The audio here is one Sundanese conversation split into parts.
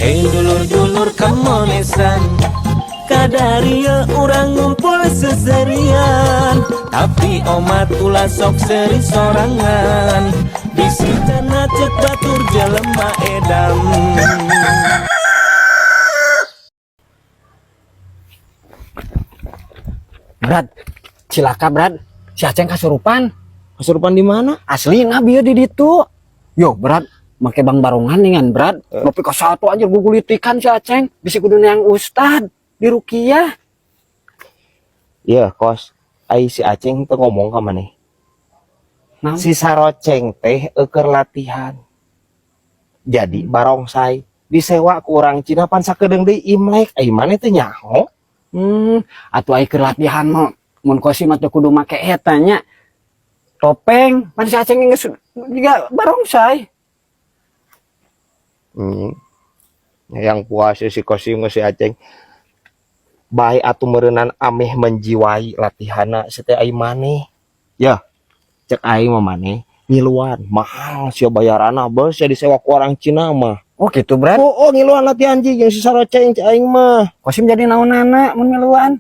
Dulur-dulur kamonesan, kadaria urang ngumpul seserian. Tapi omat ulah sok seri sorangan, bisi cenah cek batur jelema edan. Brad, cilaka, Brad. Si Aceng kasurupan. Kesurupan di mana? Asli nabi di ditu. Yo, Brad, make bang barongan dengan, Brad. Nepi ka satu anjir gugulitikan si Aceng. Bisi kudu yang ustad di rukiah. Iya, Kos. Ai si Aceng teh ngomong ka maneh. Naon? Si Saroceng teh eueur latihan. Jadi barongsai disewa ku urang Cina pan sakedeung deui Imlek. Ai maneh teh nyaho? Atuh ai keur latihan mah mun kosi mah teu kudu make eta nya. Topeng, pan si Aceng geus juga barongsai. Yang puas si Kosim si Aceng. Bae atuh meureunan ameh menjiwai latihana si teh ai maneh. Ya, cek aing mah maneh ngiluan mahal sia bayaranna bos sia disewa ku orang Cina mah. Oh gitu, Brad. Oh, ngiluan latihan ji jeung si Saroceng cek aing mah. Kosim jadi naonana mun ngiluan?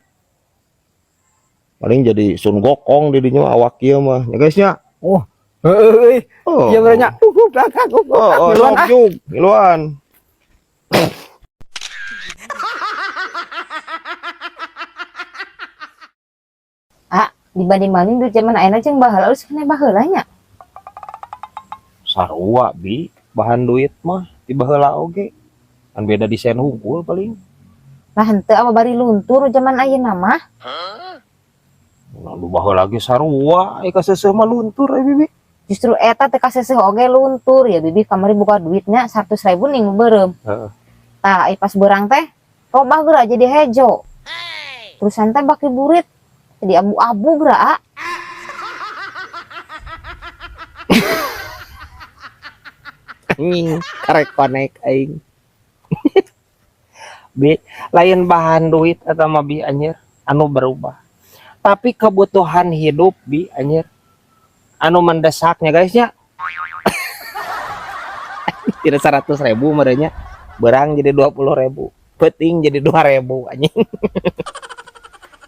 Paling jadi Sun Gokong di dinya awak ieu mah. Ya guys nya. Oh, heueuh. Oh. Iya bener nya. Oh, Ngiluan sok ah. yuk, ngiluan. Ah, dibanding-banding duit zaman ayeuna jeung baheula geus keneh baheula nya. Sarua bi, bahan duit mah di baheula oge. Kan beda desain hungkul paling. Lah henteu apa bari luntur zaman ayeuna mah. Lalu baheula lagi sarua, ai kaseuseuh mah luntur ai bibi. Justru eta teh kaseuseuh oge luntur ya bibi kamari buka duitnya 100.000 ning beureum. Heeh. Tah ai pas beurang teh robah geura jadi hejo. Terusan teh baki burit jadi abu-abu geura ah. Anjing, karek konek aing. Bi, lain bahan duit atau mah bi anjir anu berubah. Tapi kebutuhan hidup bi anjir anu mendesaknya guys nya. Tidak 100.000 merenya berang jadi 20.000, peting jadi 2.000 anjing.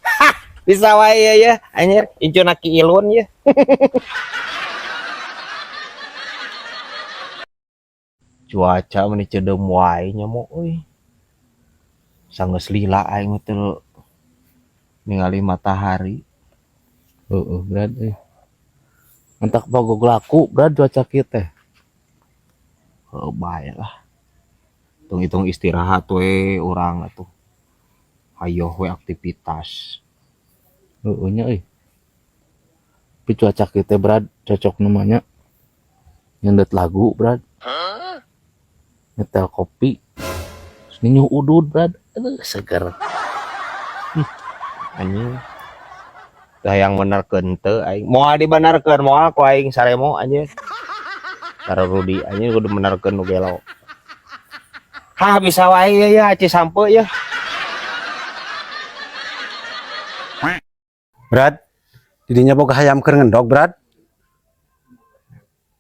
Hah, bisa wae ya, ya anjir incuna ki ilun ya. Cuaca meni ceudeum wae nya mo euy. Sanggeus lila aing mah teu ningali matahari. Heeh, Brad euy. Entak pogog laku, Brad, cuaca kieu teh. Heuh, bae lah. Hitung-hitung istirahat we urang atuh. Hayoh we aktivitas. Heeh nya euy. Tapi cuaca kieu teh, Brad, cocok namanya nyendet lagu, Brad. Nyetel kopi. Terus ninyuh udud, Brad. Aduh, seger. Anjing. Tah yang benerkeun teu aing. Moal dibenerkeun, moal ku aing saremo anjing. Tara Rudi anjing kudu benerkeun nu gelo. Hah, bisa wae ya, ya aci sampe ya. Brad, didinya boga hayam keur ngendog, Brad.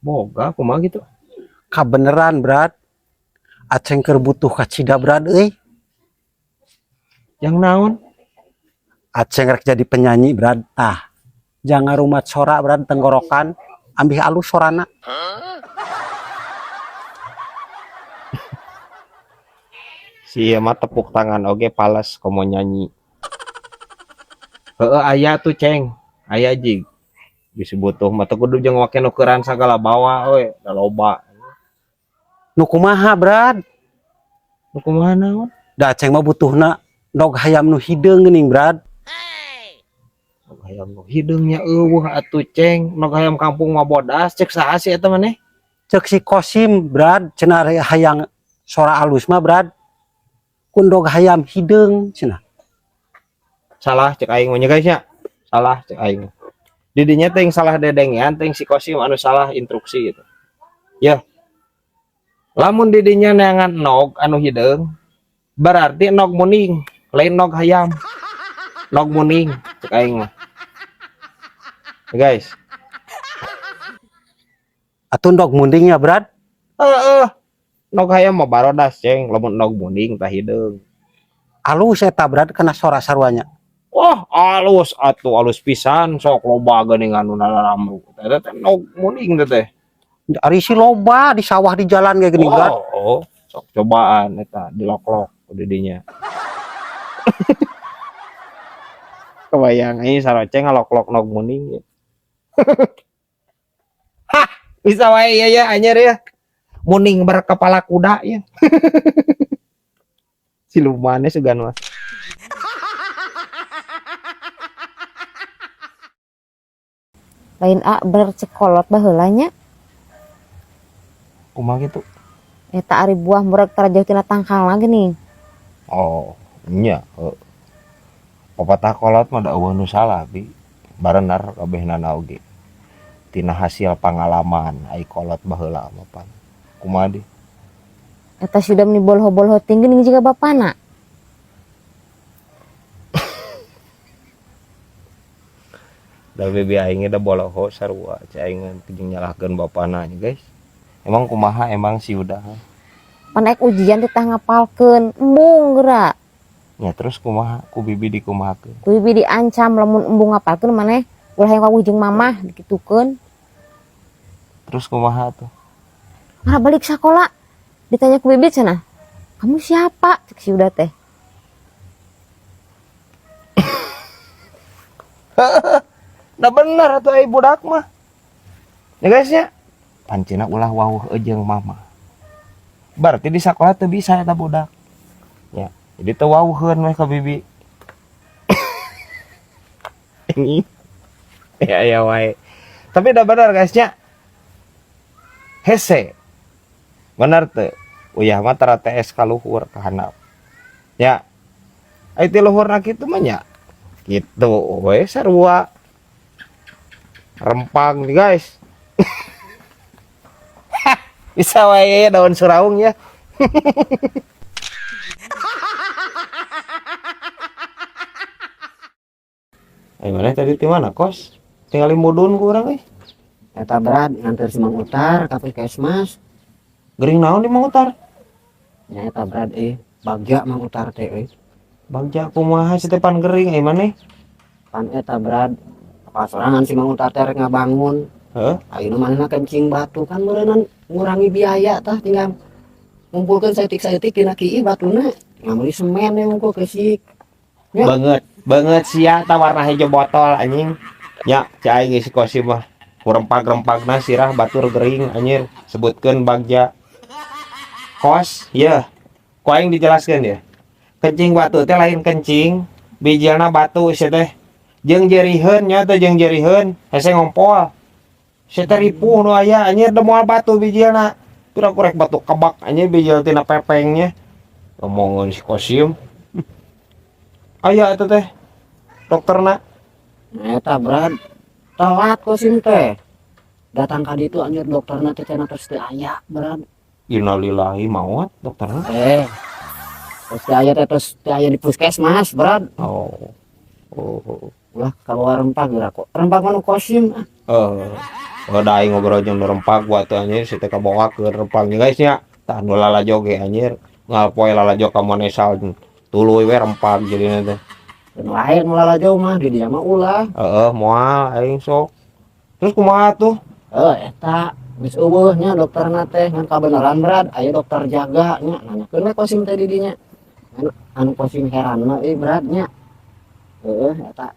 Boga kumaha gitu? Kabeneran, Brad. Aceng keur butuh kacida, Brad euy. Yang naon? Aceng rek jadi penyanyi, Brad. Tah, jangan rumat sora, Brad, tenggorokan. Ambih alus sorana. Si ieu mah tepuk tangan oge pales komo nyanyi. Heeh, aya tuh ceng, aya jig. Bisi butuh mah teu kudu jeung wake nu keuran sagala bawa we, da loba. Nu kumaha, Brad? Nu kumaha naon? Da aceng mah butuhna ndog hayam nu hideung geuning, Brad. Ndog hayam nu hideung nya eueuh atuh ceng, ndog hayam kampung mah bodas, cek saha sih eta maneh? Cek si Kosim, Brad, cenah hayang sora alus mah, Brad. Ku ndog hayam hideung cenah. Salah cek aing mah nya guys nya. Salah cek aing. Didinya teh salah dedengean teh si Kosim anu salah instruksi gitu. Ya. Lamun didinya neangan nog anu hideung, berarti nog muning, lain nog hayam. Nog muning cek aing mah. Ya, guys. Atuh ndog munding ya, Brad? Heeh. Nog hayam mah barodas ceng, lamun nog munding tah hideung. Alus eta Brad kana sora saruanya. Wah, alus atuh alus pisan sok loba geuning anu nararamru. Eta teh nog munding teh teh. Ari si loba di sawah di jalan kayak gini Brad. Oh, sok cobaan eta diloklok ku didinya. Kebayang ini saroceng ngaloklok nog munding ya. Hah, bisa wae ya ya anjir ya. Muning berkepala kuda ya. Silumannya sugan mah. Lain a bener cekolot baheula nya. Kumaha gitu? Eta ari buah murag tara jauh tina tangkalna geuning. Oh, nya. Pepatah kolot mah da eueuh nu salah bi. Barenar kabehna oge. Tina hasil pangalaman ai kolot baheula mah pan. Kumaha di? Eta sudah meni bolho-bolho tinggi ning jiga bapana. Da bibi aing da boloho sarua cai aing jeung nyalahkeun bapana nya guys. Emang kumaha emang si udah. Pan ek ujian teh tah ngapalkeun, embung geura. Ya terus kumaha ku bibi dikumahakeun? Ku bibi diancam lamun embung ngapalkeun maneh ulah hayang kawuh jeung mamah dikitukeun. Terus kumaha tuh? Marah balik sekolah ditanya ku bibi cenah. Kamu siapa? Cek si Uda teh. Nah bener atuh ai budak mah. Ya guys ya. Pancina ulah wawuh jeung mama. Berarti di sekolah teu bisa eta budak. Ya, jadi teu wawuheun we ka bibi. Ini. Ya ya wae. Tapi udah bener guys nya. Hese. Bener teu? Uyah mah tara TS ka luhur ka handap. Ya. Ai ti luhurna kitu mah nya. Kitu we sarua. Rempang nih guys. Bisa wae daun suraung ya. Mana tadi di mana kos? Tinggalin mudun ku urang euy. Eta Brad nganter si Mang Utar ka puskesmas. Gering naon di Mang Utar? Nya eta Brad euy, bagja Mang Utar teh euy. Bagja kumaha si teh pan gering euy maneh? Pan eta Brad pasorangan si Mang Utar teh rek ngabangun. Heeh. Ayeuna manehna kencing batu kan meureunnan ngurangi biaya tah tinggal ngumpulkeun saeutik-saeutik dina kieu batuna. Tinggal meuli semen we ngumpul keusik. Ya. Banget, banget sia tah warna hijau botol anjing. Nya cai geus si Kosim mah. Ku rempag-rempagna sirah batur gering anjir sebutkeun bagja. Kos, ya. Ku aing dijelaskeun ya. Kencing batu teh lain kencing, bijilna batu sia teh. Jeung jeriheun nya teh jeung jeriheun, hese ngompol. Sia teh ripuh nu aya anjir da moal batu bijilna. Pira kurek batu kebak anjir bijil tina pepengnya. Omongan si Kosim. Aya eta teh dokterna. Eta Brad telat Kosim teh. Datang ka ditu anjir dokterna teh cenah tos teu aya Brad. Innalillahi maot dokterna. Tos teu aya teh tos teu aya di puskesmas Brad. Oh. Oh. Ulah keluar rempag geura kok. Rempag mah nu Kosim ah. Oh. Oh, da aing ngobrol jeung nu rempag gua teh anjir si teh kabawa ke rempagnya guys nya. Tah nu lalajo ge anjir. Ngalpoe lalajo ka Monesal tuluy we rempag jadina teh. Lain nu lalajo mah di dia mah ulah. Heeh, moal aing sok. Terus kumaha tuh? Heeh, eta geus eueuh nya dokterna teh ngan kabeneran Brad, aya dokter jaga nya nanyakeun we Kosim teh di dinya. Anu Kosim heran mah euy Brad nya. Heeh, eta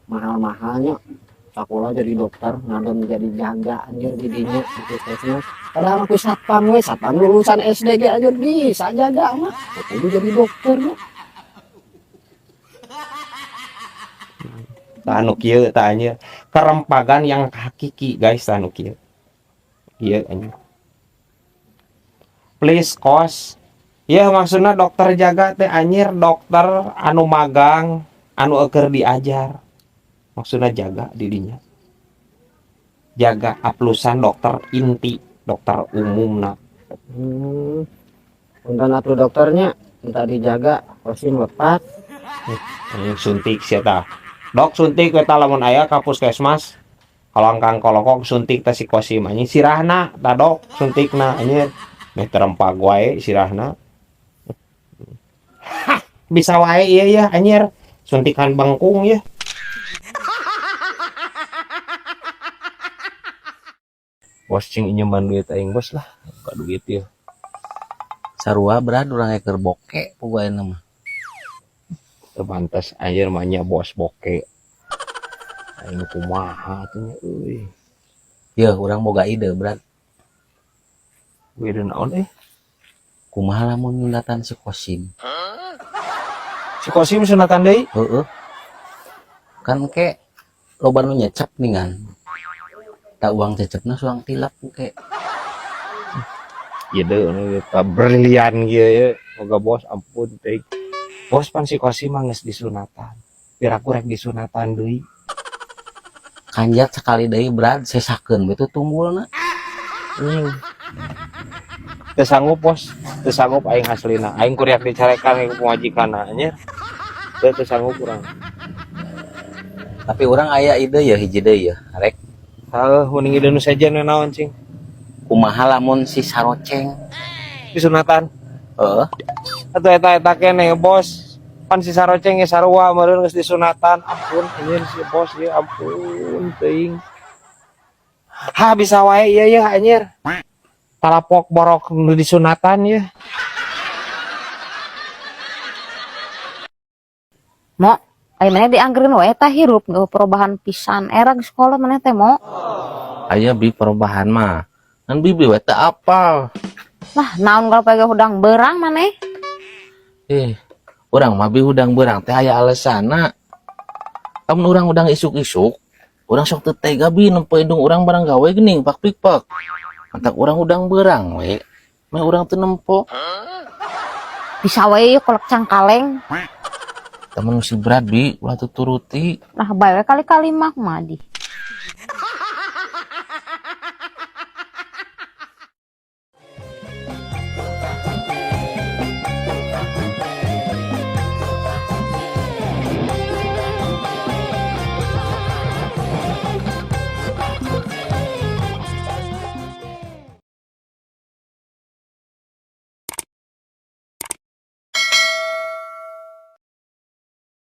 mahal-mahalnya sakola jadi dokter ngadon jadi jaga anjir di dinya di puskesmas. Padahal aku satpam we, satpam lulusan SD ge anjir bisa jaga mah. Kudu jadi dokter nya. Tah anu kieu tah anjir. Kerempagan yang hakiki guys tah anu kieu. Kieu anjir. Please kos. Ya maksudna dokter jaga teh anjir dokter anu magang anu eueuh diajar. Maksudna jaga didinya. Jaga aplusan dokter inti, dokter umumna. Punten atuh dokternya, minta dijaga, Kosim lepat. Anjing suntik sia tah. Dok suntik we tah lamun aya ka puskesmas. Kalongkang kolokok suntik teh si Kosim anjing sirahna tah dok suntikna anjir. Meh terempag wae sirahna. Hah, bisa wae ieu ya anjir. Suntikan bengkung ya. Bos cing inyeman duit aing bos lah. Buka duit ya. Sarua Brad, urang keur boke pokoknya mah. Teu pantes anjir mah nya bos boke. Aing kumaha atuh nya euy. Yeuh, urang boga ide, Brad. Ide naon euy? Kumaha lamun nyunatan si Kosim? Si Kosim sunatan deui? Heeh. Kan ke loba nu nyecep ningan. Tak uang cecepna suang tilap ke. Ide nu eta brilian kieu ye. Boga bos ampun teuing. Bos pan si Kosim mah geus disunatan. Piraku rek disunatan deui. Kanjat sekali deui Brad, sesakeun we tuh tunggulna. Teu sanggup bos, teu sanggup aing aslina. Aing kuriak dicarekan ku pamajikanna anjir. Teu teu sanggup urang. Tapi urang aya ide ya hiji deui ya, rek. Heuh, mending ide nu sejen we naon cing. Kumaha lamun si Saroceng disunatan? Heeh. Atuh eta-eta keneh bos. Pan si Saroceng ge sarua meureun geus disunatan. Ampun anjir si bos ieu ampun teuing. Ha bisa wae ieu yeuh anjir. Talapok borok nu disunatan yeuh. Mo, aya maneh dianggeurkeun we eta hirup geuh perubahan pisan era geus sekolah maneh teh mo. Aya bi perubahan mah. Ngan bibi we teu apal. Lah naon kalau pagi hudang berang maneh? Urang mah bi hudang berang teh aya alasanna. Lamun urang hudang isuk-isuk, urang sok teu tega bi nempo indung urang barang gawe geuning pak pikpak. Mantak urang hudang berang we. Meh urang teu nempo. Bisa we ieu kolak cangkaleng. Temen si Brad bi ulah tuturuti. Lah bae we kali-kali mah mah di.